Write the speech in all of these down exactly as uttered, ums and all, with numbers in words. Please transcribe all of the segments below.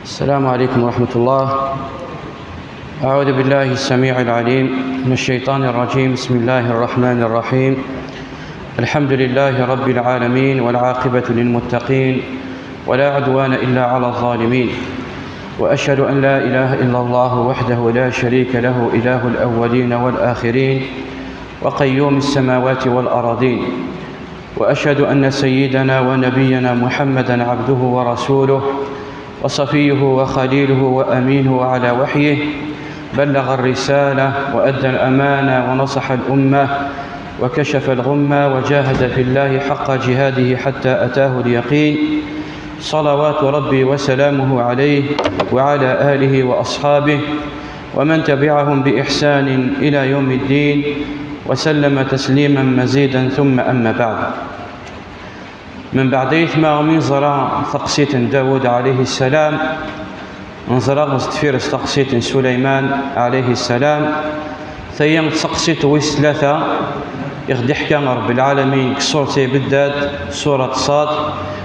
السلام عليكم ورحمة الله. أعوذ بالله السميع العليم من الشيطان الرجيم. بسم الله الرحمن الرحيم. الحمد لله رب العالمين، والعاقبة للمتقين، ولا عدوان إلا على الظالمين، وأشهد أن لا إله إلا الله وحده لا شريك له، إله الأولين والآخرين، وقيوم السماوات والأراضين، وأشهد أن سيدنا ونبينا محمدا عبده ورسوله، وصفيه وخليله وأمينه على وحيه، بلغ الرسالة وأدى الأمانة ونصح الأمة وكشف الغمة وجاهد في الله حق جهاده حتى أتاه اليقين، صلوات ربي وسلامه عليه وعلى آله وأصحابه ومن تبعهم بإحسان إلى يوم الدين وسلم تسليما مزيدا، ثم أما بعد. من بعد يثمى من زرا تقسيت داود عليه السلام، نزرا مستفير تقسيت سليمان عليه السلام، ثيم تقسيت ويس ثلاثة، يغدي حكا رب العالمين كسورة بداد، سورة صاد،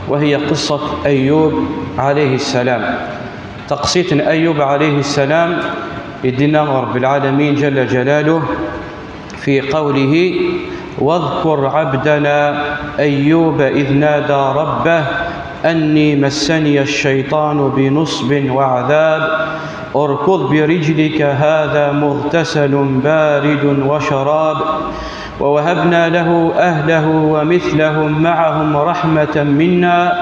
وهي قصة أيوب عليه السلام. تقسيت أيوب عليه السلام، يدينا رب العالمين جل جلاله في قوله: واذكر عبدنا أيوب إذ نادى ربه أني مسني الشيطان بنصب وعذاب، اركض برجلك هذا مغتسل بارد وشراب، ووهبنا له أهله ومثلهم معهم رحمة منا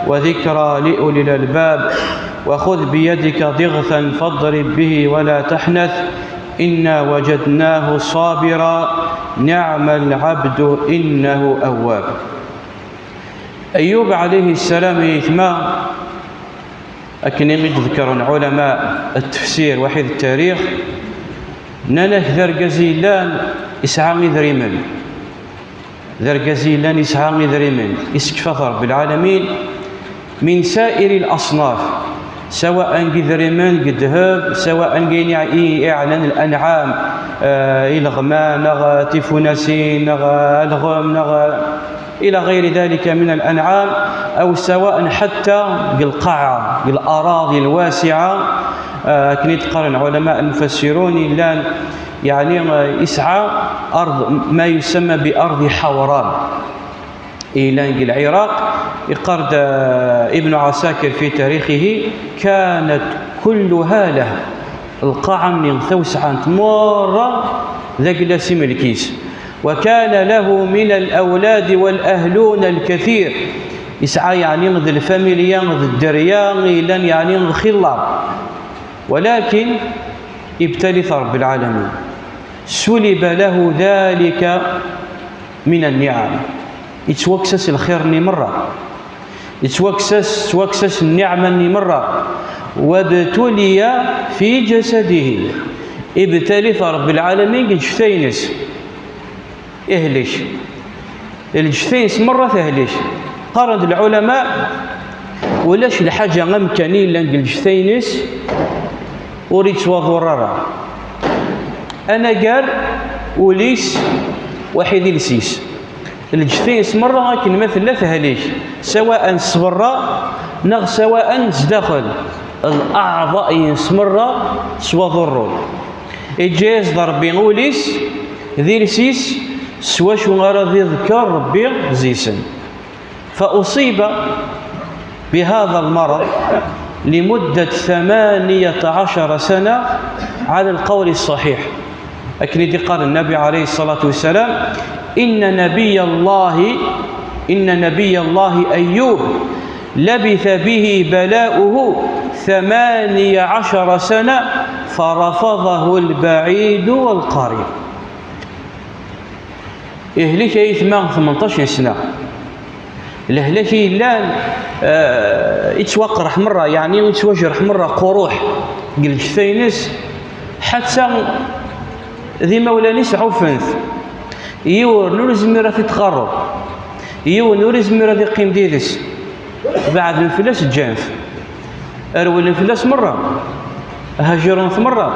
وذكرى لأولي الألباب، وخذ بيدك ضغثا فاضرب به ولا تحنث، إنا وجدناه صابرا نعم العبد إنه أواب. أيوب عليه السلام يثمى، أكن يذكر علماء التفسير وحيد التاريخ، نانك ذرقزي لان إسعى إذريمن. ذرقزي لان إسعى إذريمن، إسكفث رب العالمين من سائر الأصناف، سواء قدرمن قدهب، سواء قيني إعلان الأنعام، آه، إلغمان، نغ تيفوناسين، نغ ألغم، نغ إلى غير ذلك من الأنعام، أو سواء حتى القاعة، الأراضي الواسعة، آه، كني تقارن علماء المفسرون إلا يعني، آه، إسعى أرض ما يسمى بأرض حوران. إيلان العراق، يقرد، آه، ابن عساكر في تاريخه: كانت كلها له. القاعة من ثوسعة مرة ذاك لاسم الكيس، وكان له من الأولاد والأهلون الكثير. إسعى يعني ذ الفاميليا، ذ الدريا، إيلان يعني خلار. ولكن ابتلث رب العالمين، سلب له ذلك من النعم. يتوكسس الخير ني مرة، يتوكسس، توكسس النعمة ني مرة. وابتلي في جسده، ابتلث رب العالمين قد شفتينس. إهلك الجثينس مرة تهلك. قارن العلماء ولاش الحاجة أمكانية إلا الجثينس وريت وضررة. أنا قال وليس واحد يلسيس الجثينس مرة، لكن مثل لا تهلك، سواء صبرة نغ سواء زداخل الأعضاء ينس مرة سوى ضرور. إجاز ضربي وليس ذي لسيس سوى شو غرض يذكر ربي زيسن. فأصيب بهذا المرض لمدة ثمانية عشر سنة على القول الصحيح. لكن إذا قال النبي عليه الصلاة والسلام: إن نبي الله، إن نبي الله أيوب لبث به بلاؤه ثماني عشر سنة فرفضه البعيد والقريب. Ihlik ay tma ثمنطاش سنة. Lehlak yellan, ah, yettwaqerḥ merra, yeɛni yettwajreḥ merra quruḥ deg lǧetta-ines, ḥatta d imawlan-is ɛufen-t. Yiwen ur izmir ad t-id-tqerreb, yiwen ur izmir ad iqqim d yid-s. Beɛden fell-as, ǧǧan-t. Rewlen fell-as merra, hajren-t merra,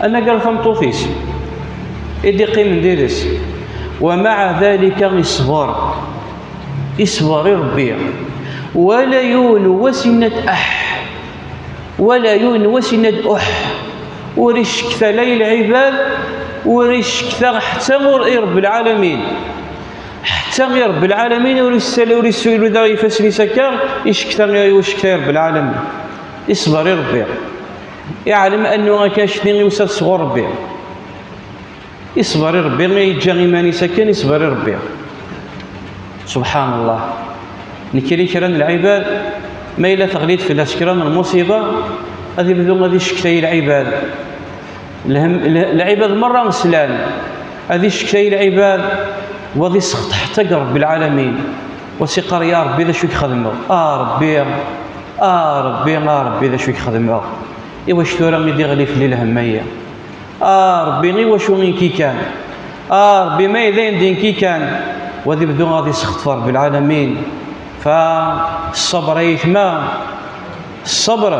anagar tameṭṭut-is i d-iqqimen d yid-s. ومع ذلك يصبر، يصبر i Rebbi. Wala yiwen wass yenna-d aḥ. Wala yiwen wass yenna-d uḥ. Ur icekkta la i lɛibad, ur icekkta ḥetta ur i Ṛebbi lɛalamin. Ḥetta i Ṛebbi lɛalamin ur issal, ur issuruda ifassen-is akka, icekkta, ur icekkta i Ṛebbi lɛalamin. Iṣber i Ṛebbi. Iɛlem annu akka cni iwsa-d sɣur Ṛebbi. Iṣber i Ṛebbi, yeǧǧa iman-is akken, iṣber i Ṛebbi. Subḥan Allah. Nekkini kra n lɛibad, ma yella teɣli-d fell-as kra n lmuṣiba, ad ibdu ad icektay i lɛibad. Lhem-, l-, lɛibad merra slan, ad icektay i lɛibad, wa ad isexṭ ḥetta deg Ṛebbi lɛalamin. Wa as-iqqar: "Ya Ṛebbi, d acu i k-xedmeɣ? A Ṛebbi, a Ṛebbi, a Ṛebbi, d acu i k-xedmeɣ? Iwacu tura i d-iɣli fell-i lhemm-agi? A Ṛebbi, iwacu i nekki kan? A Ṛebbi, ma yella d nekki kan?" Wa ad ibdu ad isexṭ ɣef Ṛebbi lɛalamin. Fa ṣṣber, ay aytma, ṣṣber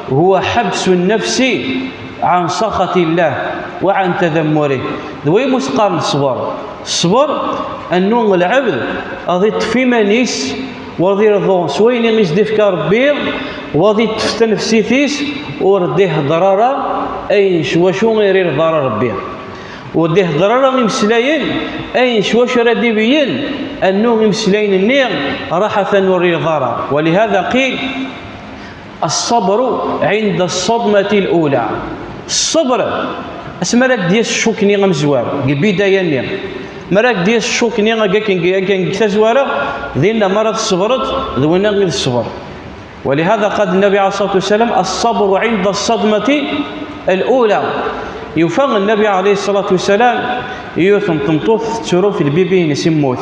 huwa ḥebsu nnefsi ɛan saxati llah wa ɛan tadammurih. D wayen i s-qqaren ṣṣber. Ṣṣber, annu lɛebd ad iṭṭef iman-is, wa ad irḍu s wayen i s-d-ifka Ṛebbi, wa ad iṭṭef tanefsit-is, ur d-ihedder ara ayen s wacu ur irḍa ara Ṛebbi. Ur d-ihedder ara imeslayen ayen s wacu ara d-ibeyyen, annu imeslayen-nni raḥ atan ur irḍa ara. Walihada qil: "Ṣṣabru ɛinda ṣṣadmati l-ula." Ṣṣber, asmi ara d-yas ccuk-nni amezwar, deg lbidaya-nni, mi ara d-yas ccuk-nni akken, akken deg tazwara, dinna mi ara tṣebreḍ, d winna i d ṣṣber. Walihada qal Nnabi ɛalayhi ṣṣalatu wassalam: "Ṣṣabru ɛinda ṣṣadmati l-ula." Yufa Nnabi ɛalayhi ṣṣalatu wassalam yiwet n tmeṭṭut tettru f lbibi-ines, immut.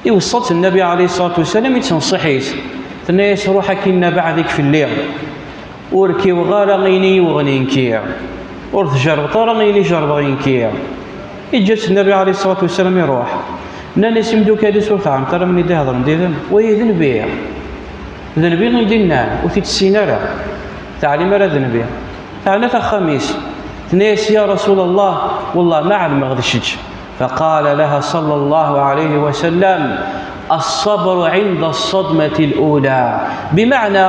Iweṣṣa-tt Nnabi ɛalayhi ṣṣalatu wassalam, ittneṣṣiḥ-itt. Tenna-yas: "Ruḥ akkin, nna beɛd-ik fell-i. Ur kiweɣ ara ayen i yi-weɣnen nekki. Ur tjerrbeḍ ara ayen i jerrbeɣ nekki." Iǧǧa-tt Nnabi ɛalayhi ṣṣalatu wassalam, iruḥ. Nnan-as imdukal-is: "Ur tɛelmeḍ ara mani d-ihedren did-m? Wayi d nnbi. D nnbi i d-innan, ur t-id-tessin ara. Teɛlim ara d nnbi." Teɛna-t axxam-is. Tenna-yas: "Ya Rasul Allah, wallah ma ɛelmeɣ d kečč." Faqala laha ṣalla Llahu ɛalayhi wa sallam: "Ṣṣabru ɛinda ṣṣadmati l-ula." Bimeɛna,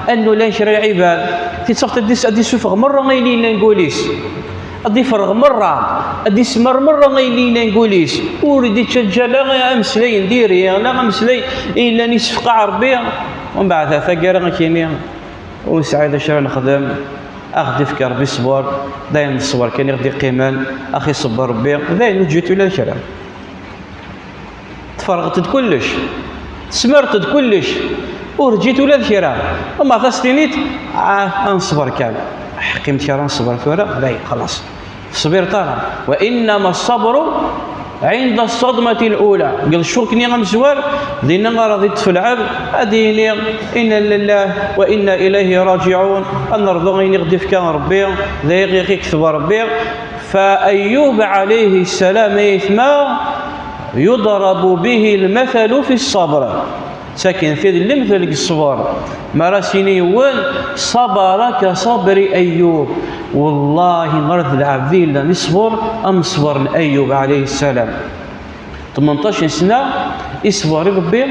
annu llan kra n lɛibad, tiṭ-is ad d-is-, ad d-issufeɣ merra ayen yellan deg wul-is. Ad d-ifreɣ merra, ad d-ismer merra ayen yellan deg wul-is. Ur d-ittaǧǧa la ameslay n diri, la ameslay yellan isefqaɛ Ṛebbi. Umbeɛd, taggara ad k-yini: "Ur nesɛi d acu ara nexdem, a ɣ-d-ifk Ṛebbi ṣṣber, d ayen n ṣṣber kan i ɣ-d-iqqimen, a ɣ-iṣebber Ṛebbi, d ayen, ur ǧǧit ula d kra." Tferɣeḍ-d kullec, tesmerḍ-d kullec, ur ǧǧit ula d kra. Umbeɛd ad s-tiniḍ: "Ah, ad neṣber kan." Ḥqimet kra n ṣṣber tura, d ayen, xlaṣ. Teṣbireḍ ara. Wa innama ṣṣabru ɛinda ṣṣadmati l-ula. Deg ccuk-nni amezwar, dinna ara d-iṭṭef lɛebd, ad d-yini: "Inna lillahi wa inna ilayhi raǧiɛun." Ad nerḍu ayen i ɣ-d-ifka Ṛebbi, d ayen i ɣ-ikteb Ṛebbi. Fa Ayyub ɛalayhi ssalam, ay aytma, yuḍrabu bihi lmathalu fi ṣṣabr. Ttaken-t-id lemtel deg ṣṣber. Mi ara s-yini yiwen: "Ṣabara ka ṣabri Ayyub." Wallahi, ɣer d lɛebd i yellan iṣber am ṣṣber n Ayyub ɛalayhi ssalam. Tmenṭac n sna iṣber i Ṛebbi,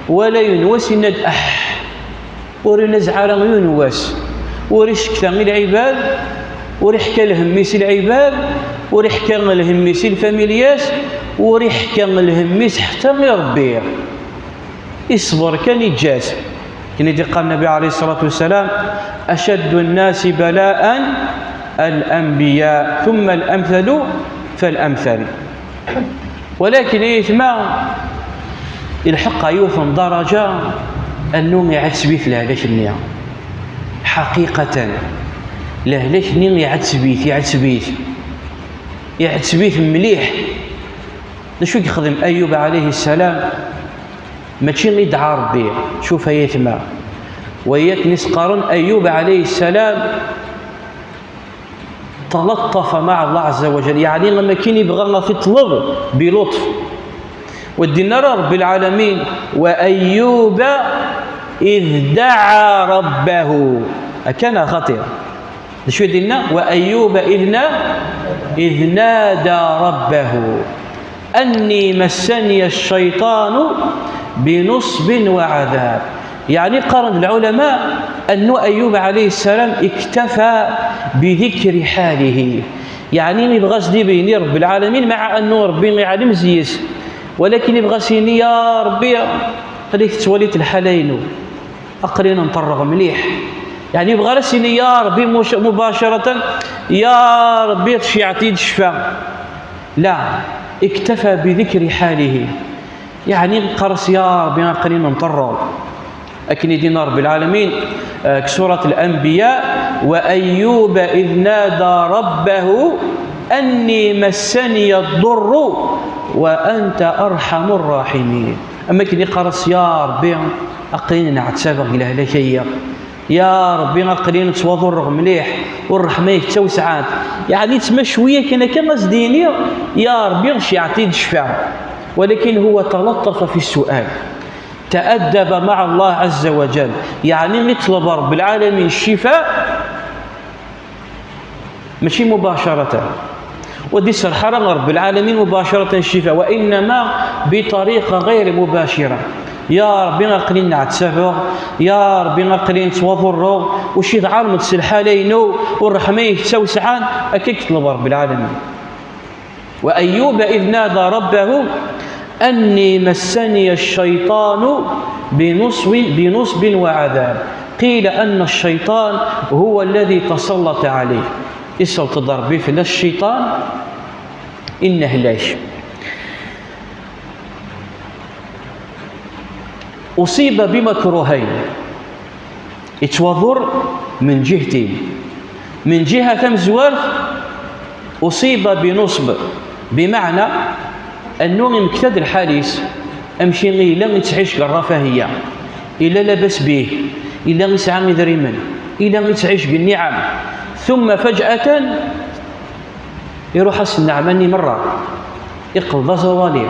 wala yiwen wass yenna-d aḥ. Ur inezzɛ ara yiwen wass. Ur icekkta i lɛibad, ur iḥka lhemm-is i lɛibad, ur iḥka lhemm-is i lfamilya-s, ur iḥka lhemm-is ḥetta i Ṛebbi. Iṣber kan, iǧǧa-t. Akken i d-iqqar Nnabi ɛalayhi ṣṣalatu wassalam: "Acaddu nnasi bala'an al-anbiya, thumma al-amthalu fal-amthal." Walakin, ay aytma, ilḥeq ɣer yiwet n ddaraǧa annu iɛetteb-it lehlak-nni. Ḥaqiqatan, lehlak-nni iɛetteb-it, iɛetteb-it, iɛetteb-it mliḥ. D acu i yexdem Ayyub ɛalayhi ssalam? Mačči i dɛa Ṛebbi, cuf ay aytma. Waya akken i s-qqaren Ayyub ɛalayhi ssalam: "Talaṭṭafa maɛa Llah ɛazza wa jall", yeɛni am akken ibɣa ad t-iṭleb bi luṭf. Ur d-yenni ara Ṛebbi lɛalamin: "Wa Ayyuba id daɛa Ṛabbahu." Akka neɣ xaṭi? D acu i d-yenna? "Wa Ayyuba id na-, id nada Ṛabbahu anni massaniya ccayṭanu bi nuṣbin wa ɛadab." يعني قارن العلماء أن أيوب عليه السلام اكتفى بذكر حاله، يعني ما يبغاش يبين رب العالمين، مع أنه ربي يعلم زيس، ولكن يبغى سيني يا ربي، خليك تواليت الحالين، أقرين نطرغ مليح. يعني يبغى سيني يا ربي مش مباشرة، يا ربي تشيعتي الشفاء. لا، اكتفى بذكر حاله، يعني قرس يا ربي أقرين نطرغ. أكن يدينا رب العالمين، آه، كسورة الأنبياء: "وأيوب إذ نادى ربه أني مسني الضر وأنت أرحم الراحمين". أما كي يقرس يا ربي أقرين نعتبر إلى هلكية، يا ربي أقرين نتواضر مليح والرحمة يتوسعات، يعني تسمى شوية كان كما زديني، يا ربي غش يعطي الشفاء، ولكن هو تلطف في السؤال، تأدب مع الله عز وجل، يعني يطلب رب العالمين الشفاء ماشي مباشرة، ودي السرحة راه رب العالمين مباشرة الشفاء، وإنما بطريقة غير مباشرة. يا ربي أقرين نعتسابغ، يا ربي أقرين نتواضر، وشي دعار متسلحة لينو، والرحمة يتساوسعان، أكيد يطلب رب العالمين. وأيوب إذ نادى ربه أني مسني الشيطان بنصب، بنصب وعذاب. قيل أن الشيطان هو الذي تسلط عليه. يسلط ضربي في الشيطان إنه ليش. أصيب بمكروهين. يتواضر من جهتين. من جهة تمزوارت أصيب بنصب، بمعنى أنه يمكتد الحاليس، أمشي إلا يتعيش الرفاهية، إلا لاباس به، إلا يسعى إدريمن، إلا يتعيش بالنعم، ثم فجأة يروح أس النعماني مرة، يقلب زوالي،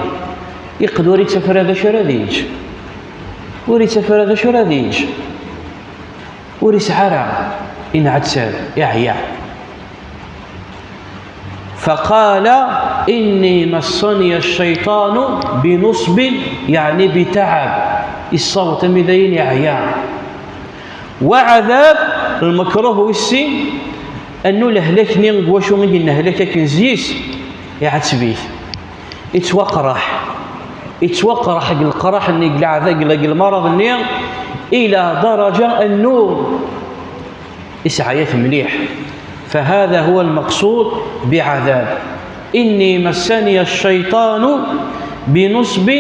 يقدر يتفرى ذا شراديج، وريتفرى ذا شراديج، وريسعى راه ينعتساب، يعيا. فقال: "إني مسني الشيطان بنصب"، يعني بتعب. الصوت مدين يعيا. وعذاب، المكروه والسين، أنه لهلكني، وشو من نهلك كنزيس، يعتسبيت. يتوقرح، يتوقرح القرح ني، العذاب، المرض ني، إلى درجة أنه يسعيات مليح. فهذا هو المقصود بعذاب. "إني مسني الشيطان بنصب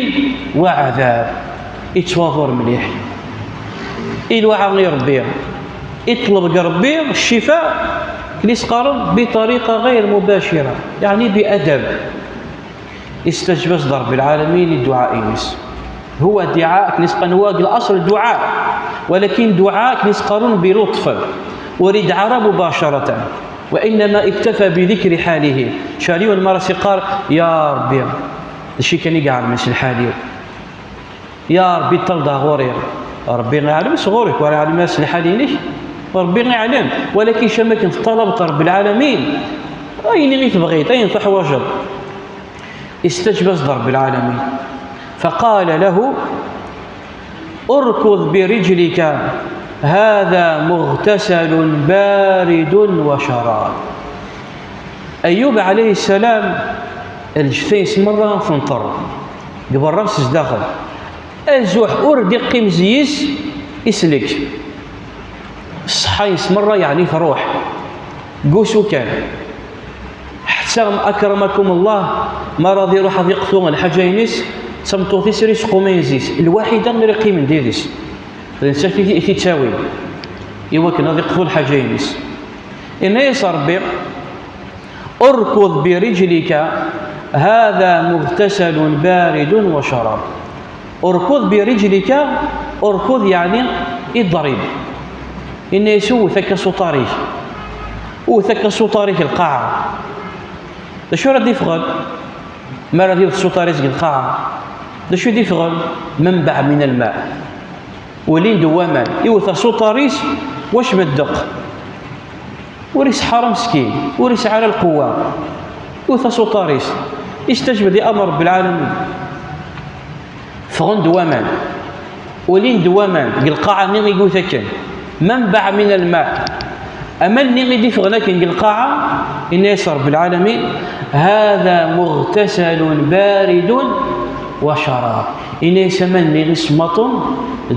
وعذاب". يتواضر مليح. إلوعى ربي، يطلب ربي الشفاء، كنيس قارن بطريقة غير مباشرة، يعني بأدب. استجبت رب العالمين الدعاء إنس. هو دعاء كنيس قارن، هو الأصل الدعاء، ولكن دعاء كنيس قارن بلطف، ورد عرب مباشرة، وإنما اكتفى بذكر حاله. شاريو المرسي قال: "يا ربي، الشي كان يقع من الحالي". يا ربي، طلد غوري. ربي يعلم صغورك ولا يعلم الحالينك، ربي يعلم، ولكن شمك طلبت رب العالمين، أين غي تبغيت، أين تحوجت. استجبت رب العالمين، فقال له: "اركض برجلك، هذا مغتسل بارد وشراب". أيوب عليه السلام، الجفيس مرة تنطر، قبل رمس داخل. Azuḥ ur d-iqqim zzi-s, islek. Ṣṣeḥḥa-ines merra, yeɛni truḥ. Deg usu kan. Ḥetta akramakum Allah, ma rad iruḥ ad iqḍu lḥaǧa-ines, d tameṭṭut-is ara yesquma zzi-s. Lwaḥida ara iqqimen did-s. D nettat i t-, i t-ittawin. I wakken ad iqḍu lḥaǧa-ines. Inna-yas Ṛebbi: "اركض برجلك، هذا مغتسل بارد وشراب". "اركض برجلك"، اركض يعني اضرب. Inna-yas: "Wwet akka s uṭar-ik. Wwet akka s uṭar-ik lqaɛa." D acu ara d-iffɣen? Mi ara d-iwwet s uṭar-is deg lqaɛa, d acu i d-iffɣen? منبع من الماء. Ulin-d waman, iwet-as uṭar-is, wac ma ddeq. Ur iseḥḥa ara meskin, ur yesɛi ara lqewwa. Iwet-as uṭar-is, istajbed i amr Rebbi lɛalamin. Ffɣen-d waman. Ulin-d waman deg lqaɛa-nni i yewwet akken, منبع من الماء. Aman-nni i d-iffɣen akken deg lqaɛa, inna-yas Ṛebbi lɛalamin: هذا مغتسل بارد وشراب. Inna-yas: aman-nni isemmaṭen,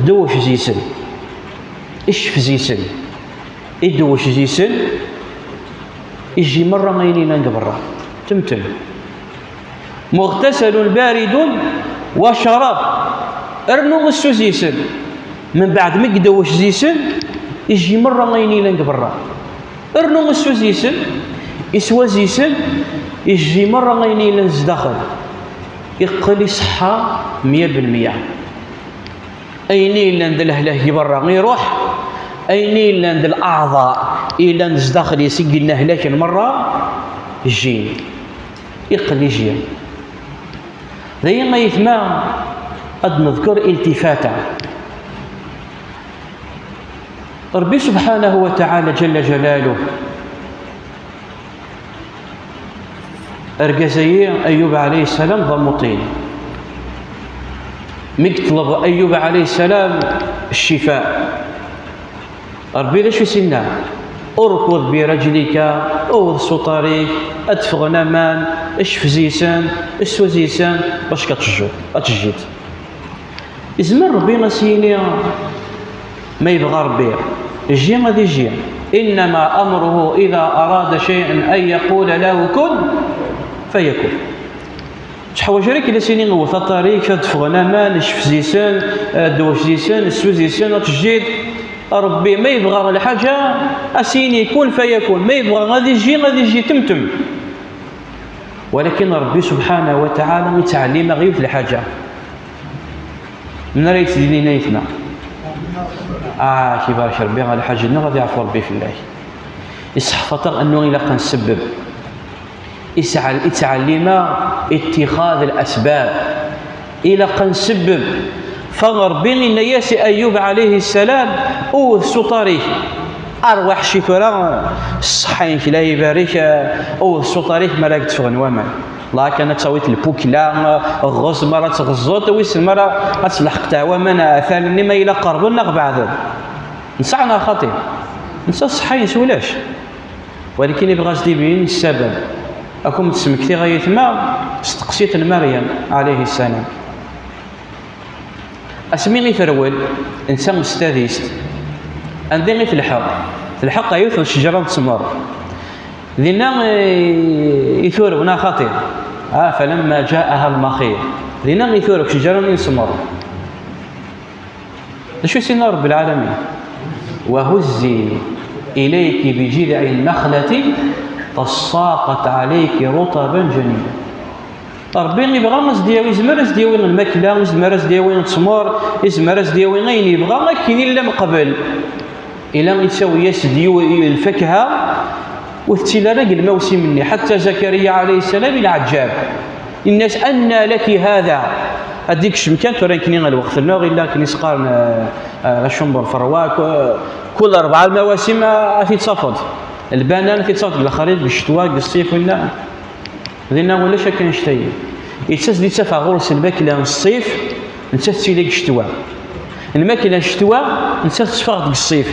dewwec zi-sen, ccef zi-sen, idewwec zi-sen, ijji merra ayen yellan deg berra, temtem. مغتسل بارد وشراب. Rnu ssu zi-sen. Mbeɛd mi idewwec zi-sen, ijji merra ayen yellan deg berra. Rnu ssu zi-sen, iswa zi-sen, ijji merra ayen yellan zdaxel. Iqqel iṣeḥḥa mya بالمية. Ayen i yellan d lehlak deg berra iruḥ, ayen i yellan d leɛḍa i yellan zdaxel-is i yenna hlaken merra, jjin. Iqqel ijji. D ayen ay yetma ad neḍker iltifata. Ṛebbi subḥanahu wa taɛala ǧalla ǧalaluh, argaz-agi Ayub ɛalayhi ssalam d amuṭin. Mi yeṭleb Ayub ɛalayhi ssalam ccifa, Ṛebbi d acu i s-inna? Urkud bi rajlika, wwet s uṭar-ik, ad d-ffɣen aman, ccef zi-sen, ssu zi-sen, bac ad tejjiḍ, ad tejjiḍ. Izmer Ṛebbi ad s-yini, ma yebɣa Ṛebbi, ijji ad ijji. إنما أمره إذا أراد شيئا أن يقول له كن فيكون. Teḥwaǧ ara kan ad s-yini, wwet s uṭar-ik, ad d-ffɣen aman, ccef zi-sen, dewwec zi-sen, ssu zi-sen, ad tejjiḍ. Ṛebbi ma yebɣa lḥaǧa, ad s-yini كن فيكون. Ma yebɣa ad ijji, ad ijji temtem. Walakin Ṛebbi subḥanahu wa taɛala yettɛellim-aɣ yiwet lḥaǧa. Mnara yettdinin ayetma? Ah, kibarek Ṛebbi ɣer lḥaǧ-nneɣ, ad yeɛfu Ṛebbi fell-ak. Isseḥfaḍ-aɣ annu ilaq ad nsebbeb. Isɛel-, ittɛellim-aɣ اتخاذ الأسباب. Ilaq ad nsebbeb. Fa Ṛebbi inna-yas i Ayub ɛalayhi ssalam: wwet s uṭar-ik. Arwaḥ ci tura, ṣṣeḥḥa-inek la ibarek, wwet s uṭar-ik mi ara k-d-ffɣen waman. Lakin ad tawiḍ lpukla, ɣez mi ara tɣeẓẓeḍ, wissen mi ara ad telḥeq teɛwa aman, atan-nni ma yella qerben neɣ beɛden. Nesɛa neɣ xaṭi? Netta ṣṣeḥḥa-ines ulac. Walakin ibɣa ad s-d-ibin ssabab. Ad kem-d-smektiɣ ay atma, steqsit n Maryam ɛalayhi ssalam. Asmi i terwel, netta s tadist, anda i telḥeq? Telḥeq ɣer yiwet n ccejra n ttmer. Dinna i, i turew, neɣ xaṭi? Ah, فلما جاءها المخيض. Dinna i turew, ccejra-nni n ttmer. D acu i s-yenna Ṛebbi lɛalamin? وهزي إليك بجذع النخلة تساقط عليك رطبا جنيا. Ṛebbi ibɣa ad s-d-yawi, izmer ad s-d-yawi lmakla, izmer ad s-d-yawi ttmer, izmer ad s-d-yawi ayen yebɣa, akken illa meqbel. Ila yettawi-as-d yiw-, lfakha, ur tettili ara deg lmawsim-nni. Ḥatta Zakariya ɛalayhi ssalam, i lɛeǧǧab. Inna-as: أنى لك هذا؟ Ad d-ikcem kan tura nekni lweqt-nneɣ, illa akken i s-qqaren, eh, eh, acumber ferwa, ku-, kul rebɛa lmawasim, eh, ad t-id-tafeḍ. Lbanan ad t-id-tafeḍ deg lexrif, deg ccetwa, deg ṣṣif, winna. Dinna ulac akka annect-agi. Yettas-d yettafeɣ ɣur-s lmakla n ṣṣif, nettat tettili deg ccetwa. Lmakla n ccetwa, nettat tetteffeɣ deg ṣṣif.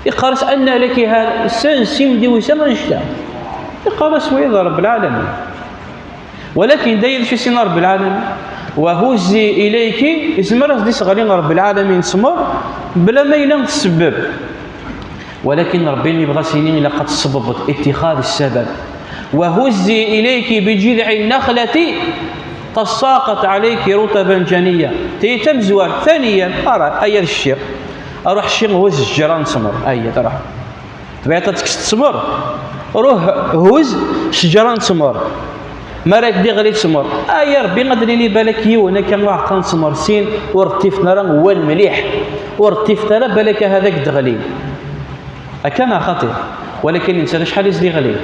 Iqqar-as: أنى لك هذا؟ Sens imdiwi sama annect-a. Iqqar-as: wa d Ṛebbi lɛalamin. Walakin d ayen d acu i s-yenna Ṛebbi lɛalamin? وهزي إليك, izmer ad s-d-isseɣli Ṛebbi lɛalamin ttmer, bla ma yella tsebbeb. Walakin Ṛebbi yebɣa ad s-yini ilaq ad tessebbeḍ, اتخاذ السبب. وهزي إليك بجذع النخلة تساقط عليك رطبا جنيا. Tagi d tamezwarut. Thaniyan, ara, aya d cci. Ruḥ cci, huz ccejra n ttmer. Aya, ruḥ. Tebɣiḍ ad tekkseḍ ttmer? Ruḥ huz ccejra n ttmer. Mi ara d-iɣli ttmer, ay Ṛebbi, ad d-nini balak yiwen akka uɛeqqa n ttmer, sin ur ṭṭifen ara wwal mliḥ, ur ṭṭifen ara balak ahat ad ak-d-ɣlin. Akka neɣ xaṭi? Walakin netta d acḥal i s-d-iɣlin?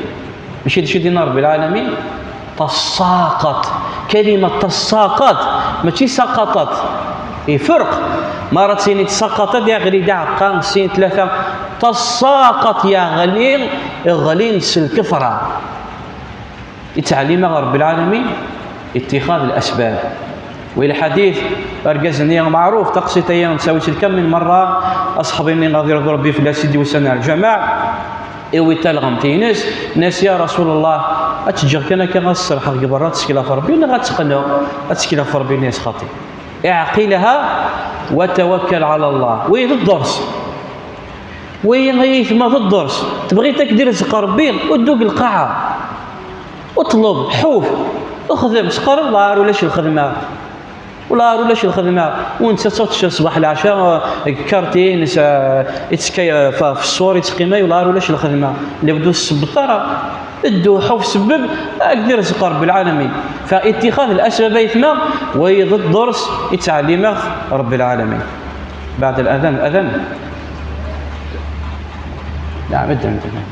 Mačči d acu i d-yenna Ṛebbi lɛalamin? Tassaqat. Kalima tassaqat, mačči saqatat. Iferq. Ma ara tini tassaqat, ad yaɣli d aɛeqqa, sin, tlata. Tassaqat, yaɣli, ɣlin s lkefra. Ittɛellim-aɣ Ṛebbi lɛalamin اتخاذ الأسباب. Wi lḥadit, argaz-nni meɛruf, taqsiṭ-aya nessawel-itt kan min merra, aṣeḥbi-nni ad irḍu Rebbi fell-as i d-yusan ar lǧameɛ, iwwi talɣemt-ines, nna-as: "Ya Rasul Allah, ad tt-ǧǧeɣ kan akka ad sserḥeɣ deg berra, ad tettkel ɣef Rebbi, neɣ ad teqqneɣ, ad tettkel ɣef Rebbi-nni s xaṭi?" Iɛqilha: "Wa tawakkal ɛala Allah." Wi d dders. Wi ay aytma d dders. Tebɣiḍ ad k-d-irzeq Rebbi, ddu deg lqaɛa. Uṭleb, ḥuf, uxdem, sqer, ur ulac lxedma. Ula ulac lxedma, u netta ttwaṭṭef ṣṣbeḥ leɛca, eh, deg karti-ines, eh, ittekka, eh, f-, f ṣṣur, ittqima, ula ulac lxedma. Lebdu tessebbeḍ ara, ddu ḥuf sebbeb, ad k-d-irzeq Rebbi lɛalamin. Fa ittixad lasbab aytma, wa d dders i ttɛellimeɣ Rebbi lɛalamin. Beɛd al-adan, adan. Naɛam, adan, adan.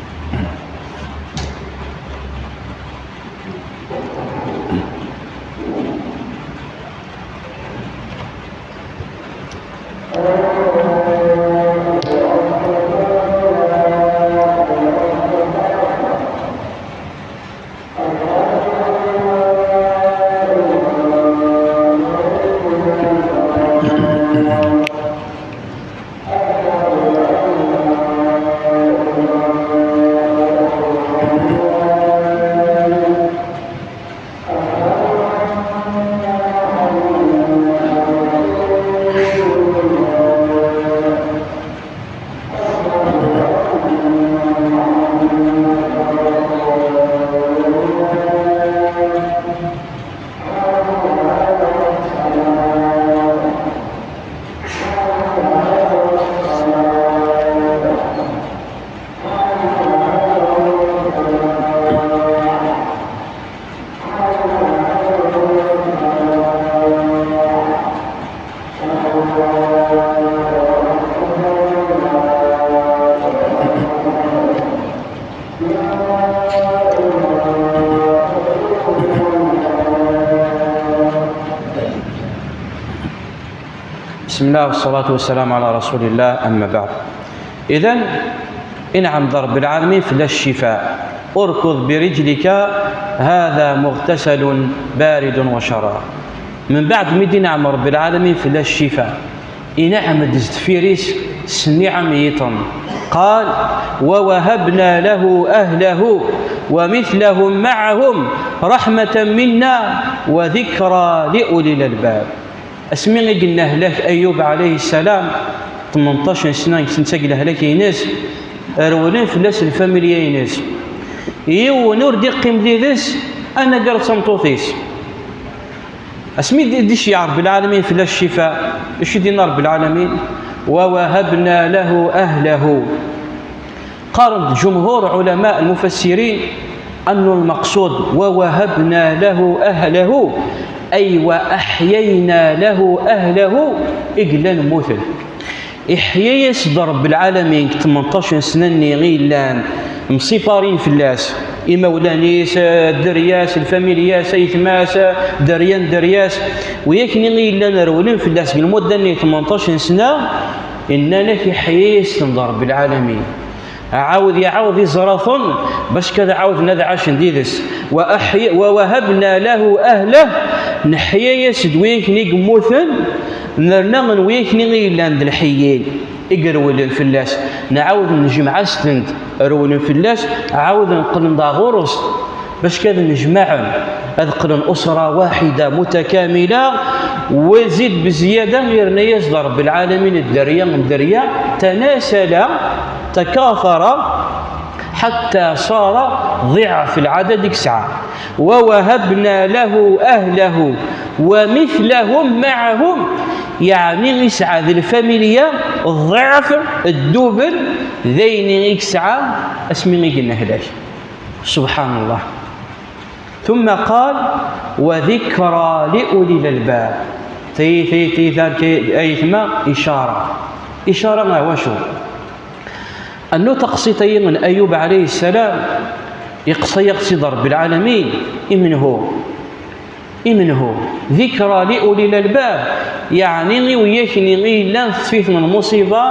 بسم الله والصلاة والسلام على رسول الله، أما بعد. إذن، inɛem-d Rebbi lɛalamin fell-as ccifa. اركض برجلك، هذا مغتسل بارد وشراب. Mbeɛd mi d-inɛem Rebbi lɛalamin fell-as ccifa, inɛem-d s deffir-is s nniɛam yiṭen. قال: "ووهبنا له أهله ومثلهم معهم رحمة منا وذكرى لأولي الألباب." Asmi i yenna hlak Ayub ɛalayhi ssalam, tmenṭac n sna deg tenta n lehlak-ines, rewlen fell-as lfamilya-ines. Yiwen ur d-iqqim did-s anagar d tameṭṭut-is. Asmi d-, d-iceyyeɛ Rebbi lɛalamin fell-as ccifa, acu i d-yenna Rebbi lɛalamin? "ووهبنا له أهله." Qqaren-d ǧumhur ɛulama lmufassirin annu lmeqsud "ووهبنا له أهله" ay "وأحيينا له أهله" i yellan mmuten. Iḥya-yas-d Rebbi lɛalamin deg tmenṭac n sna-nni i yellan msiparin fell-as, imawlan-is, dderya-s, lfamilya-s, aytma-s, dderya n dderya-s, wiyakken i yellan rewlen fell-as deg lmudda-nni tmenṭac n sna, inna-ak iḥya-yas-ten-d Rebbi lɛalamin. Ɛawed iɛawed iẓra-ten, bac kad ɛawden ad ɛacen did-s. "وأحي-، ووهبنا له أهله", neḥya-yas-d wiyakken i yemmuten, nerna n wiyakken i yellan d lḥeyyin i irewlen fell-as, nɛawed nejmeɛ-as-ten-d, rewlen fell-as, ɛawden qqlen-d ɣur-s. Bac kad nejmaɛen, ad qqlen usra waḥida mutakamila, wa zid bezyada, yerna-yas-d Rebbi lɛalamin dderya n dderya, tanasala, takathara, ḥatta ṣara ḍiɛf lɛadad i yesɛa. "ووهبنا له أهله ومثلهم معهم", yeɛni yesɛa d lfamilya ḍiɛf, ddubel, d ayen i yesɛa asmi i yenna hlak. Subḥan Allah. ثم قال: "وذكرى لأولي الألباب". Tayi, tayi, tayi, tayi, aytma, icara. Icara ɣer wacu? Annu taqsiṭ-ayi n Ayub ɛalayhi ssalam, iqsa-yaɣ-tt-id Rebbi lɛalamin, i menhu? I menhu? "ذكرى لأولي الألباب", yeɛni i wiyakken i yellan teṭṭef-iten lmuṣiba,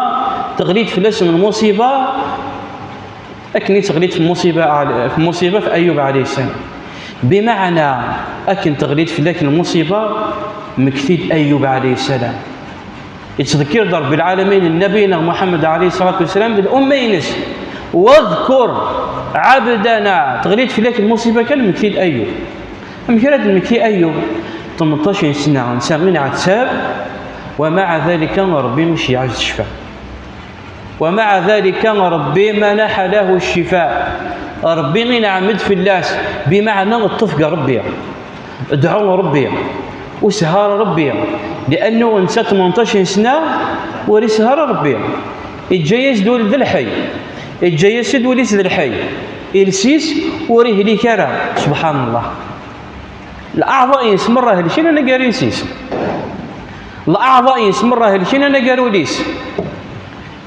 teɣli-d fell-asen lmuṣiba, akken i teɣli-d f lmuṣiba, f lmuṣiba f Ayub ɛalayhi ssalam. Bimeɛna, akken teɣli-d fell-ak lmuṣiba, Mmekti-d Ayub ɛalayhi ssalam. Ittḍekkir-d Ṛebbi lɛalamin Nnabi-nneɣ Muḥemmed ɛalayhi ṣṣalatu wassalam d lumma-ines. Wadkur ɛabdana. Teɣli-d fell-ak lmuṣiba kan, mmekti-d Ayub. Amek ara d-nemmekti Ayub? Tmenṭac n sna, netta inɛettab, wa maɛa dalika Ṛebbi iceyyeɛ-as-d ccfa. Wa maɛa dalika Ṛebbi manaḥa lahu ccifa. Ṛebbi inɛem-d fell-as, bimeɛna ṭṭef deg Ṛebbi. Dɛu Ṛebbi, u shar Ṛebbi, liannu netta tmenṭac n sna ur ishar Ṛebbi. Iǧǧa-yas-d ul d lḥey, iǧǧa-yas-d ul-is d lḥey, iles-is ur ihlik ara, subḥan Allah. Leɛḍa-ines merra helken anagar iles-is. Leɛḍa-ines merra helken anagar ul-is.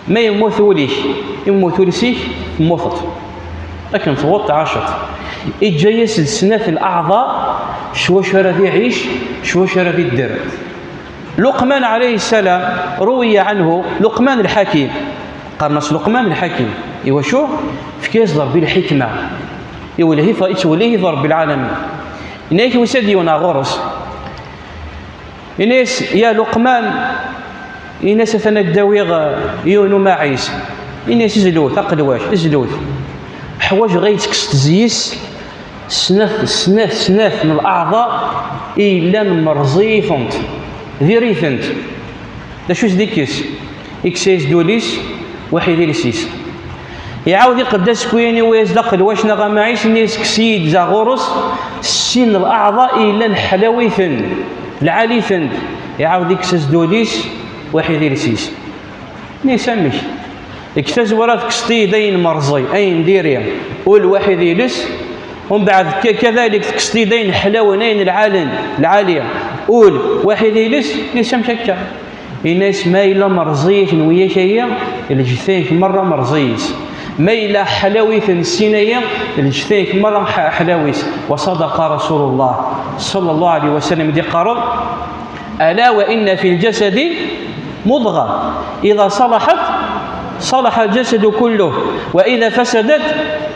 Ma yemmut ul-ik, yemmut iles-ik, temmuteḍ. Akken tewweḍ tɛaceḍ. Iǧǧa-yas-d snat leɛḍa s wacu ara d-iɛic, s wacu ara d-idder. Luqman ɛalayhi ssalam, ruwiya ɛanhu, Luqman lḥakim. Qqaren-as Luqman lḥakim. Iwacu? Fka-yas-d Ṛebbi lḥikma. Iwelleh-it, ittwellih-it Ṛebbi lɛalamin. Yenna-yak yusa-d yiwen ɣer ɣur-s. Ini-as, ya Luqman, ini-as atan ad d-awiɣ, eh, yiwen umaɛis. Ini-as, zlut, aqelwac, zlut. Ḥwaǧeɣ ad tekkseḍ zzi-s snat, snat, snat n leɛḍa i yellan merẓi-itent, diri-tent. D acu i s-d-ikkes? Ikkes-as-d ul-is, waḥid iles-is. Iɛawed iqedd askuyen, iwwi-as-d aqelwac neɣ amaɛis, ini-as, kkes-iyi-d da ɣur-s sin n leɛḍa i yellan ḥlaw-iten, lɛali-ten. Iɛawed ikkes-as-d ul-is, waḥid iles-is. Ini-as, amek? Deg tazwara tekkseḍ-iyi-d ayen merẓi, ayen diri, ul waḥid iles, umbeɛd k-, kadalik tekkseḍ-iyi-d ayen ḥlawen, ayen lɛalen, lɛali, ul waḥid iles. Ini-as, amek akka? Ini-as, ma yella merẓiyit n wiyak-aya, lǧetta-k merra merẓiyit. Ma yella ḥlawit n sin-aya, lǧetta-k merra ḥ-, ḥlawit. وصدق رسول الله صلى الله عليه وسلم, di qqaren, ألا وإن في الجسد مضغة إذا صلحت صلح الجسد كله وإذا فسدت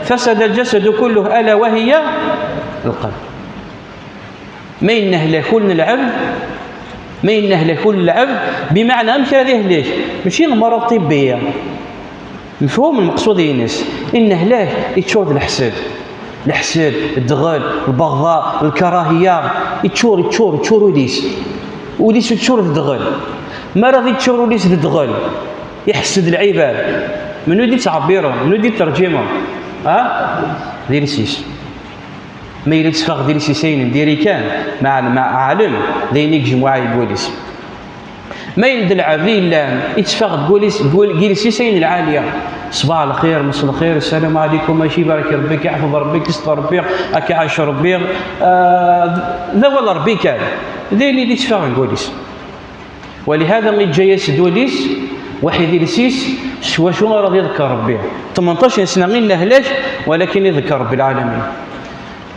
فسد الجسد كله ألا وهي القلب. Ma yenna hlak ul n lɛebd, ma yenna hlak ul n lɛebd, bimeɛna amek ara d-ihlek? Mačči lemraḍ ṭibbiya. Mefhum lmeqsud-ines? Inna hlak, iččur d leḥsed. Leḥsed, ddɣel, lbeɣḍa, lkarahiya, iččur, iččur, iččur ul-is. Ul-is iččur d ddɣel. Mi ara d-iččur ul-is d ddɣel, iḥessed lɛibad. Menhu i d-ittɛebbiren? Menhu i d-itterǧimen? Ha? D iles-is. Ma yella tteffeɣ d iles-is ayen n diri kan, ma, ma ɛlem, d ayen i yejmuɛ deg wul-is. Ma yella d lɛebd i yellan, itteffeɣ deg wul-is, deg wul-, deg iles-is ayen lɛali. Ṣbaḥ lxir, mmes lxir, ssalamu ɛlikum, mačči ibarek Rebbi, iḥfeḍ Rebbi, isteṛ Rebbi, ad k-iɛac Rebbi, ah, d, d awal Rebbi kan. D ayen i d-itteffeɣ deg wul-is. Walihada iǧǧa-yas-d ul-is, waḥid iles-is, s wacu ara d-iḍekker Rebbi. Tmenṭac n sna i lehlak, walakin iḍekker Rebbi lɛalamin.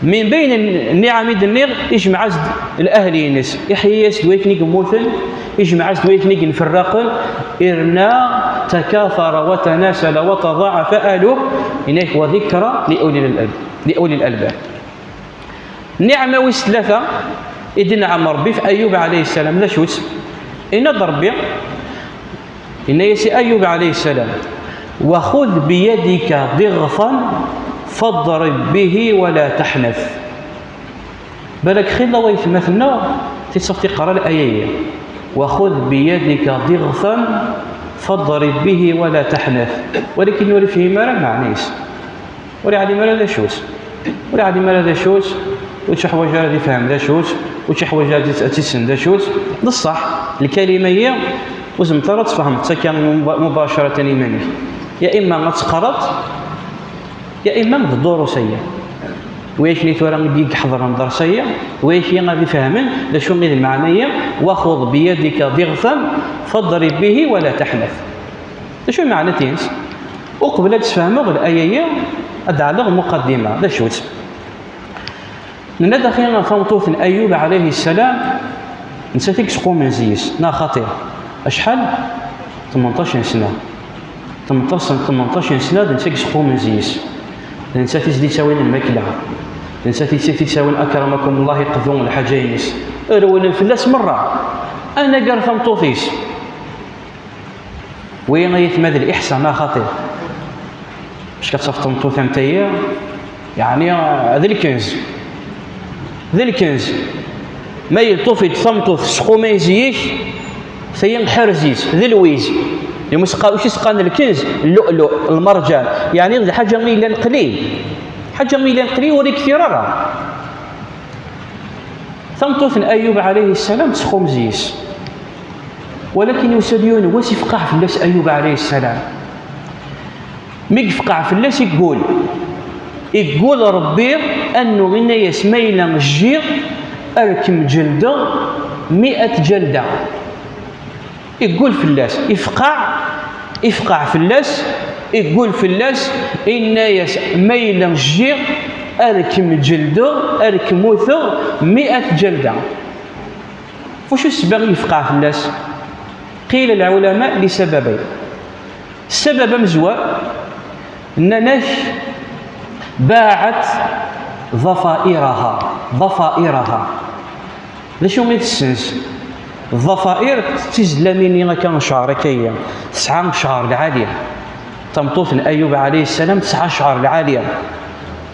Min bayn nniɛam i d-nniɣ, ijmeɛ-as-d lahl-ines, iḥya-yas-d wakken i yemmuten, ijmeɛ-as-d wakken i yenferraqen, irna تكاثر وتناسل وتضاعف أهله, inak وذكرى لأولي الألب-, لأولي الألباب. Nniɛma wis tlata i d-inɛem Ṛebbi f Ayub ɛalayhi ssalam, d acu-tt? Yenna-d Ṛebbi, yenna-yas i Ayub ɛalayhi ssalam: وخذ بيدك ضغثا فاضرب به ولا تحنث. Balak xilla waytma-tneɣ tiṣaft iqra laya-yi: وخذ بيدك ضغثا فاضرب به ولا تحنث. Walakin ur ifhim ara lmeɛna-is. Ur iɛlim ara d acu-tt. Ur iɛlim ara d acu-tt, ur tt-iḥwaǧ ara ad ifhem d acu-tt, ur tt-iḥwaǧ ara ad tt-issen d acu-tt. D ṣṣeḥ, lkalima-yi ur tezmireḍ ara ad tfehmeḍ-tt akka muba-, mubacaratan i yiman-ik. Ya imma ad teqqareḍ, ya imma d ddurus-aya. Wayakni tura i d-iḥeḍren ders-aya, wayakni ad ifehmen d acu i d lmeɛna-yi: وخذ بيدك ضغثا فاضرب به ولا تحنث. D acu i meɛna-tt? Uqbel ad d-sfehmeɣ laya-yi, ad d-ɛelleɣ muqaddima, d acu-tt? Nenna-d axi tameṭṭut n Ayub ɛalayhi ssalam, nettat i yesqumen zzi-s, neɣ xaṭi? Acḥal? Tmenṭac n sna. Tmenṭac, tmenṭac n sna d nettat i yesqumen zzi-s. D nettat i s-d-ittawin lmakla. Nettat i tt-isawin akramakumullah, iqḍu lḥaǧa-ines. Rewlen fell-as merra. Anagar tameṭṭut-is. Wi ay atma d liḥsan a xaṭi. Bac ad tafeḍ tameṭṭut am tayi, yeɛni, d lkenz. D lkenz. Ma yelṭuf-d tameṭṭut tesqumay zik, tayi ḥerz-itt, d lwiz. Yemma s-, uc i s-qqaren lkenz, llu'lu', lmerǧan. Yeɛni d lḥaǧa i yellan qlil. Ḥaǧa i yellan qlil ur iktir ara. Tameṭṭut n Ayub ɛalayhi ssalam tesxumez-it. Walakin yusa-d yiwen wass ifqeɛ fell-as Ayub ɛalayhi ssalam. Mi yefqeɛ fell-as, iggul. Iggul Ṛebbi, annu inna-yas ma yella jjiɣ, ar kem-ǧeldeɣ mi'at ǧelda. Iggul fell-as, ifqeɛ, ifqeɛ fell-as, iggul fell-as, inna-yas ma yella jjiɣ, ar kem-ǧeldeɣ, ar kem-uteɣ mi'at ǧelda. F wacu ssebba i yefqeɛ fell-as? Qila lɛulama li sababayn. Ssabab amezwar, nnan-ak baɛet ḍafa'iraha, ḍafa'iraha. D acu i tessens? Ḍafa'ir d tizellamin-nni akka n ccɛer akka-yi, tesɛa ccɛer lɛali. Tameṭṭut n Ayub ɛalayhi ssalam tesɛa ccɛer lɛali.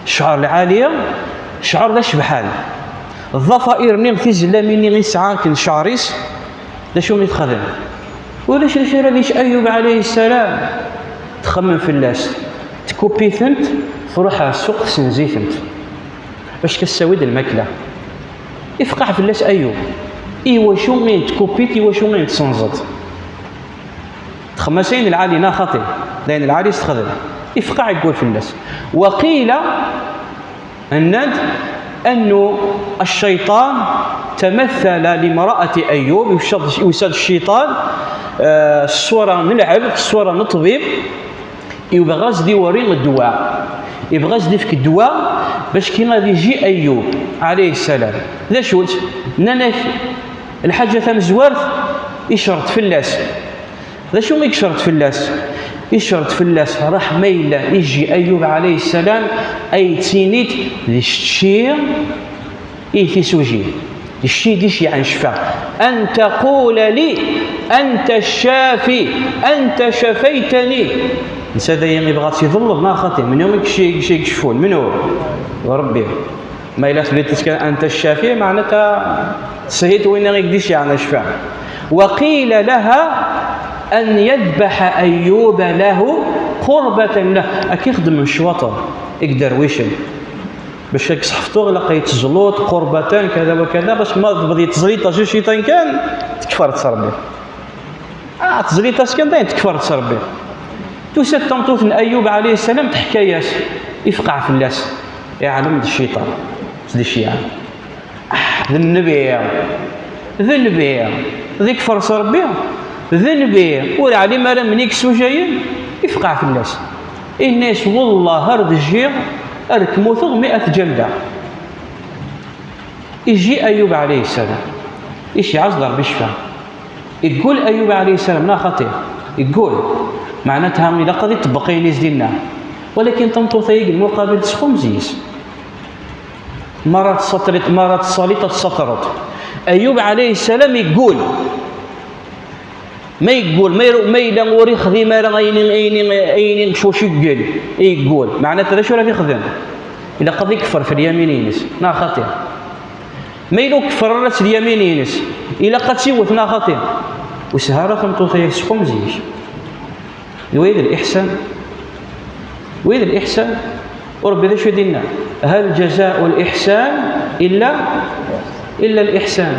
Ccɛer lɛali, ccɛer d acebḥan. Ḍafa'ir-nni, tizellamin-nni i tesɛa akken ccɛer-is, d acu i texdem? Ulac d acu ara d-yečč Ayub ɛalayhi ssalam. Txemmem fell-as, tkuppi-tent, truḥ ɣer ssuq tessenz-itent. Bac ad s-tawi-d lmakla. Ifqeɛ fell-as Ayub. Iwacu i n-tkuppiḍ, iwacu i n-tessenzeḍ? Txemmem-as ayen lɛali, neɣ xaṭi? D ayen lɛali i s-texdem. Ifqeɛ, iggul fell-as. Waqila, nnan-d annu cciṭan tamattala limraati Ayub, yusa-d, yusa-d cciṭan, eh, s ṣṣura n lɛebd, s ṣṣura n ṭṭbib, yebɣa ad s-d-iwri ddwa. Yebɣa ad s-d-ifk ddwa bac kan ad iji Ayub ɛalayhi ssalam. D acu-tt? Nnan-ak lḥaǧa tamezwart, icreḍ fell-as. D acu i yecreḍ fell-as? Icreḍ fell-as, raḥ ma yella iji Ayub ɛalayhi ssalam, ay ttinit d cci i tisujin. D cci d iceyɛen ccfa. An taqula li, anta ccafi, anta cafaytani. Netta d ayen yebɣa ad tt-iḍelleḍ, neɣ xaṭi? Menhu i yecci-, i yecci-, i yecfun? Menhu? D Ṛebbi. Ma yella tebdiḍ kan anta ccafi, meɛnata teshit winna i k-d-iceyɛen ccfa. Waqila laha an yadbaḥa Ayyuba lahu qurbatan lah. Akka i xeddmen ccwaṭen, i yedderwicen. Bac ad k-sḥefḍeɣ, ilaq ad yettẓelluṭ, qurbatan, kada wa kada, bac ma tebdiḍ teẓliḍ-as i cciṭan kan, tekfert s Ṛebbi. Ah, teẓliḍ-as kan dayen, tekfert s Ṛebbi. Tusa-d tameṭṭut n Ayyub ɛalayhi ssalam, teḥka-yas, ifqeɛ fell-as, iɛlem d cciṭan, s d iceyɛen. Ah, d nnbi, d nnbi, d ikfer s Ṛebbi, d nnbi, ur ɛlim ara menni i yessujayen, ifqeɛ fell-as. Inna-yas, wellah ar d jjiɣ, ar kem-uteɣ mi'at ǧalda. Iji Ayyub ɛalayhi ssalam, iceyyeɛ-as-d Ṛebbi ccfa. Iggul Ayyub ɛalayhi ssalam, neɣ xaṭi? Iggul. Meɛnatha ilaq ad iṭebbeq ayen i s-d-inna. Walakin tameṭṭut-agi deg lmuqabil tesxumez-it. Mara tessaliḍ, mara tessaliḍ ad tessatreḍ. Ayyub ɛalayhi ssalam iggul. Ma yeggul, ma yru-, ma yella ur ixdim ara ayen, ayen, ayen s wacu yeggul, yeggul, meɛnat d acu ara t-ixdem? Ilaq ad ikfer f lyamin-ines, neɣ xaṭi? Ma yella ur ikeffer ara s lyamin-ines, ilaq ad tt-iwet, neɣ xaṭi? Ur sehha ara tameṭṭut-agi, tesxumez-it. D waya d liḥsan. D waya d liḥsan. U Ṛebbi d acu i d-inna? Hal ǧazaul iḥsan illa, illa liḥsan.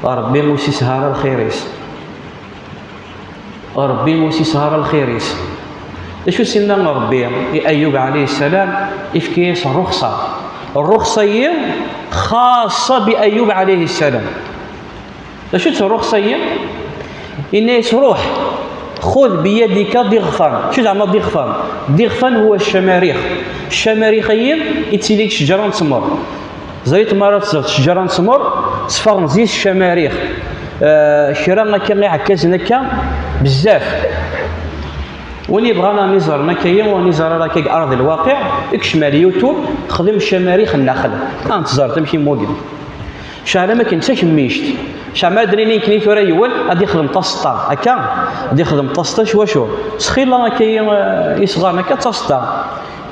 Ṛebbi ur s-isehha ara lxir-is. Ṛebbi ur s-isehha ara lxir-is. D acu s-inna Ṛebbi i Ayyub ɛalayhi ssalam? Ifka-yas ṛṛuxṣa. Ṛṛuxṣa-yi xaṣṣa bi Ayyub ɛalayhi ssalam. D acu-tt ṛṛuxṣa-yi? Inna-yas, ṛuḥ, xud biyadika diɣfan. Acu zeɛma diɣfan? Diɣfan huwa ccamarix. Ccamarix-ayi ittili deg ccǧeṛa n ttmer. Ẓriɣ mi ara teẓẓeḍ ccǧeṛa n ttmer, tteffɣen zzi-s ccamarix. Eh, kra akka iɛekkazen akka, bezzaf. Win yebɣan ad iẓer akka-yi, ur iẓer ara akka deg Arḍ Lwaqiɛ, ikcem ar YouTube, xdem Camarix Nnaxel. Ad teẓreḍ amek i mmugren. Ceɛl am akken d takemmict. Ceɛl ma ad d-nini nekkni tura yiwen, ad ixdem taseṭṭa. Akka? Ad ixdem taseṭṭa s wacu? S xilla akka-yi, eh, isɣaren akka d taseṭṭa.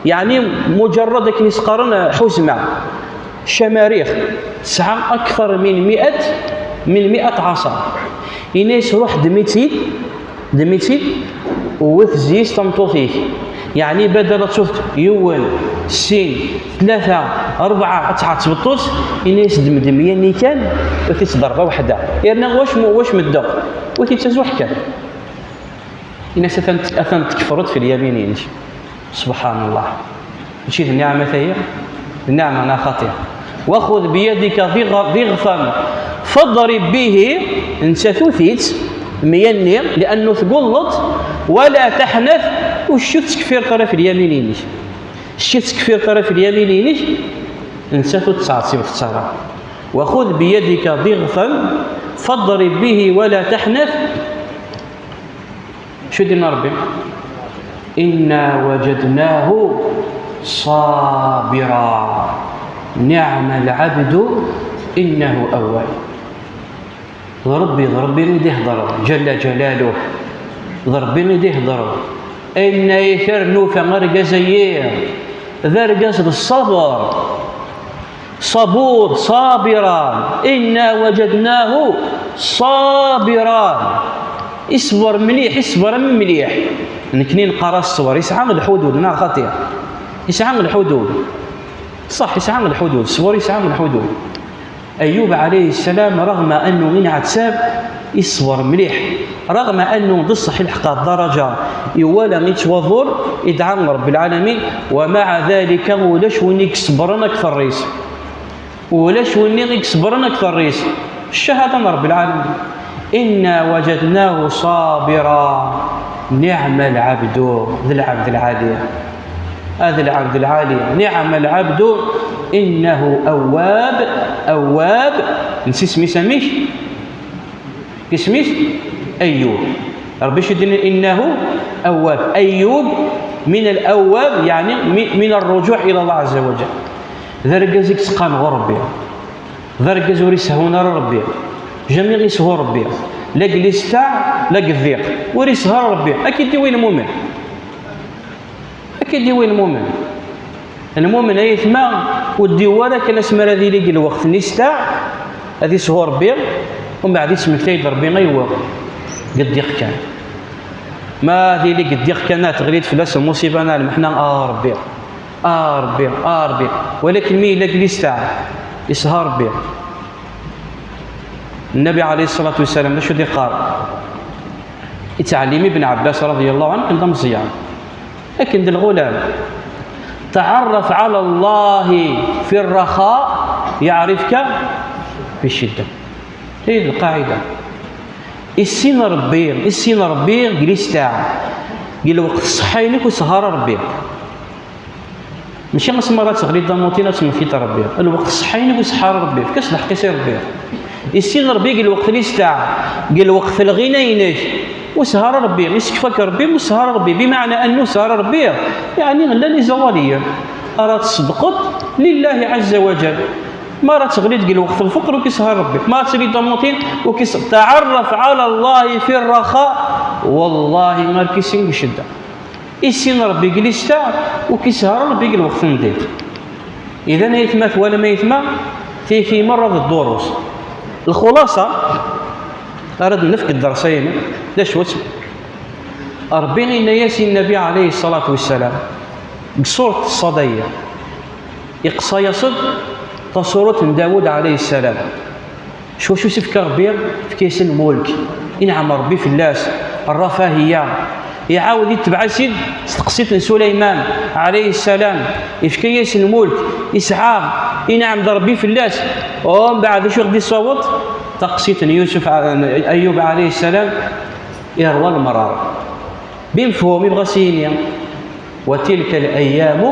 Yeɛni muǧerrad akken i s-qqaren, eh, ḥuzma. Camarix. Tesɛa akter min miat, min miat ɛaṣa. Ini-as ruḥ ddem-itt-id, ddem-itt-id, wwet zzi-s tameṭṭut-ik. Yeɛni badal ad tufeḍ yiwen, sin, tlata, rebɛa, ad tesɛa tbeṭṭut, ini-as ddem-dd meyya-nni kan, wwet-itt ḍerba weḥda. Yerna wac mu-, wac meddeɣ, wwet-itt azuḥ kan. Ini-as atan, atan tkefreḍ fi lyamin-inek. Subḥan Allah. Mačči d nniɛma tayi? D nniɛma neɣ xaṭi? وخذ بيدك ضغ-، ضغثا فاضرب به, nettat wwet-itt, meyya-nni, liannu tgulleḍ, ولا تحنث, ur tkeffireḍ ara fi lyamin-inek. Ur tkeffireḍ ara fi lyamin-inek, nettat ur tettɛettibeḍ ara. وخذ بيدك ضغثا فاضرب به ولا تحنث. Acu d-yenna Ṛebbi? إنا وجدناه صابرا نعم العبد إنه أواب. D Ṛebbi, d Ṛebbi i d-iheddren, Ǧalla Ǧalaluh. D Ṛebbi i d-iheddren. Inna-yak ar nufa argaz-ayi, d argaz d ṣṣaber. Ṣabur, ṣabiran, inna wajadnahu ṣabiran. Iṣber mliḥ, iṣber am mliḥ. Nekni neqqar-as ṣṣber, yesɛa lḥudud, neɣ xaṭi? Yesɛa lḥudud. Ṣṣeḥ, yesɛa lḥudud, ṣṣber yesɛa lḥudud. Ayub ɛalayhi ssalam, raɣma annu inɛettab, iṣber mliḥ. Raɣma annu d ṣṣeḥ ilḥeq ɣer ddaraǧa iwala ittwaḍur, idɛa Ṛebbi lɛalamin, wa maɛa dalika ulac win i iṣebren akter-is. Ulac win i iṣebren akter-is. Ccahada n Ṛebbi lɛalamin. Inna wajadnahu ṣabira, niɛma lɛabdu, d lɛabd lɛali. A d lɛabd lɛali, niɛma lɛabdu, innahu awwab, awwab, nsi isem-is amek? Isem-is Ayyub. Ṛebbi acu d-yenna? Innahu awwab. Ayyub min al-awwab, yeɛni mi-, min ar-ruǧuɛ ila Allah ɛazza wa jall. D argaz i yettqan ɣur Ṛebbi. D argaz ur isehhun ara Ṛebbi. Jamais isehhu Ṛebbi. La deg listeɛ, la deg ḍḍiq. Ur isehhu ara Ṛebbi. Ad k-id-iwi lmumen. Ad k-id-iwi lmumen. Lmumen, ay atma, ur d-iwi ara kan asmi ara d-yili deg lweqt n listeɛ, ad isehhu Ṛebbi, umbeɛd ismektay-d Ṛebbi aywa? Deg ḍḍiq kan. Ma ad yili deg ḍḍiq kan, ad teɣli-d fell-as lmuṣiba neɣ lmeḥna, a Ṛebbi, a Ṛebbi, a Ṛebbi. Walakin mi yella deg listeɛ, isehhu Ṛebbi. Nnabi ɛalayhi ṣṣalatu wa ssalam, d acu d-iqqar? Ittɛellim Ibn Ɛebbas raḍiyallahu ɛanhu, akken d ameẓyan, akken d lɣulam. تعرف على الله في الرخاء يعرفك في الشدة. Tayi d lqaɛida. Issin Ṛebbi, issin Ṛebbi deg listeɛ, deg lweqt ṣṣeḥḥa-inek ur isehhu ara Ṛebbi. Mačči asmi ara teɣli d amuṭin ad temmektiḍ Ṛebbi. Lweqt ṣṣeḥḥa-inek ur isehhu ara Ṛebbi. Efk-as lḥeqq-is i Ṛebbi. Issin Ṛebbi deg lweqt n listeɛ, deg lweqt n lɣina-inek, ur isehhu ara Ṛebbi. Isekfa-k Ṛebbi, ur isehhu ara Ṛebbi. Bimeɛna annu ur isehhu ara Ṛebbi, yeɛni llan iẓawaliyen. Ara tṣeddqeḍ lillahi ɛazza wa jall. Ma ara teɣliḍ deg lweqt n lfeqr, ur k-isehhu ara Ṛebbi. Ma ara tiliḍ d amuṭin, ur k-is-, تعرف على الله في الرخاء, wallahi, ma ara k-issin deg ccedda. Issin Ṛebbi deg listeɛ, ur k-isehhu ara Ṛebbi deg lweqt n ḍḍiq. Idan, ay atma, twalam, ay atma, tigi merra d ddurus. Lxulaṣa, ara d-nefk ddersa-inu, d acu-tt? Ṛebbi yenna-yas i Nnabi ɛalayhi ṣṣalatu wa ssalam, deg surat Ṣṣad-ayi, iqṣa-yas-d taṣuṛut n Dawud ɛalayhi ssalam. S wacu i s-ifka Ṛebbi? Ifka-yas lmulk, inɛem Ṛebbi fell-as, ṛṛafahiya. Iɛawed itbeɛ-as-id s teqsiṭ n Sulayman ɛalayhi ssalam, ifka-yas lmulk, isɛa, inɛem-d Ṛebbi fell-as. Umbeɛd, acu i ɣ-d-issaweḍ? Taqsiṭ n Yusef, Ayyub ɛalayhi ssalam, irwa lemṛaṛ. Bimefhum, ibɣa s-yini, وتلك الأيام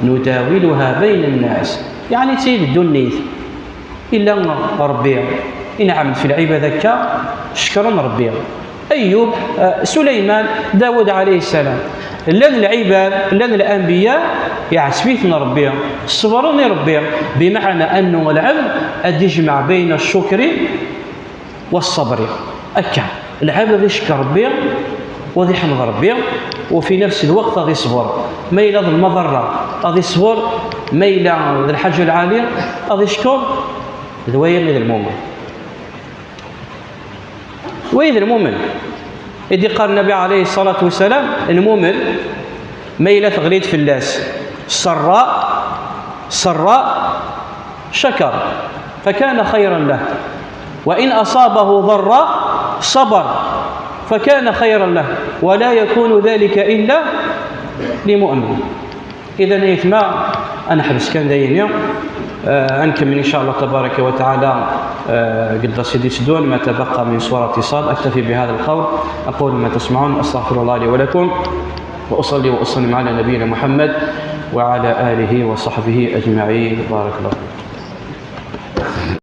نداولها بين الناس. Yeɛni, d tayi d ddunit. Illa Ṛebbi inɛem-d f lɛibad akka, cekkren Ṛebbi. Ayub, eh, Suleyman, Dawud ɛalayhi ssalam. Llan lɛibad, llan lanbiya, iɛseb-iten Rebbi, ṣebren i Rebbi, bimeɛna annu lɛebd ad d-ijmeɛ bayna ccukri wa ṣṣabri. Akka, lɛebd ad icekkeṛ Rebbi, wa ad iḥmed Rebbi, wa fi nafsi lweqt ad iṣber. Ma yella d lmaḍerra, ad iṣber, ma yella d lḥaǧa lɛali, ad icekkeṛ, d waya i d lmumin. Wa i d lmumin. I d-iqqar Nnabi ɛalayhi ṣṣalatu wassalam, lmumin, ma yella teɣli-d fell-as ṣṣarra, ṣṣarra, cakar, fakana xayran lah. Wa in aṣabahu ḍarra, ṣabar, fakana xayran lah. Wa la yakunu dhalika illa limu'min. إذن أيتما، أنا حبس كان دايني. آه، نكمل إن شاء الله تبارك وتعالى، آه، قد سيدي سدون ما تبقى من سورة صاد. أكتفي بهذا القول، أقول ما تسمعون، أستغفر الله لي ولكم، وأصلي وأسلم على نبينا محمد وعلى آله وصحبه أجمعين. بارك الله فيكم.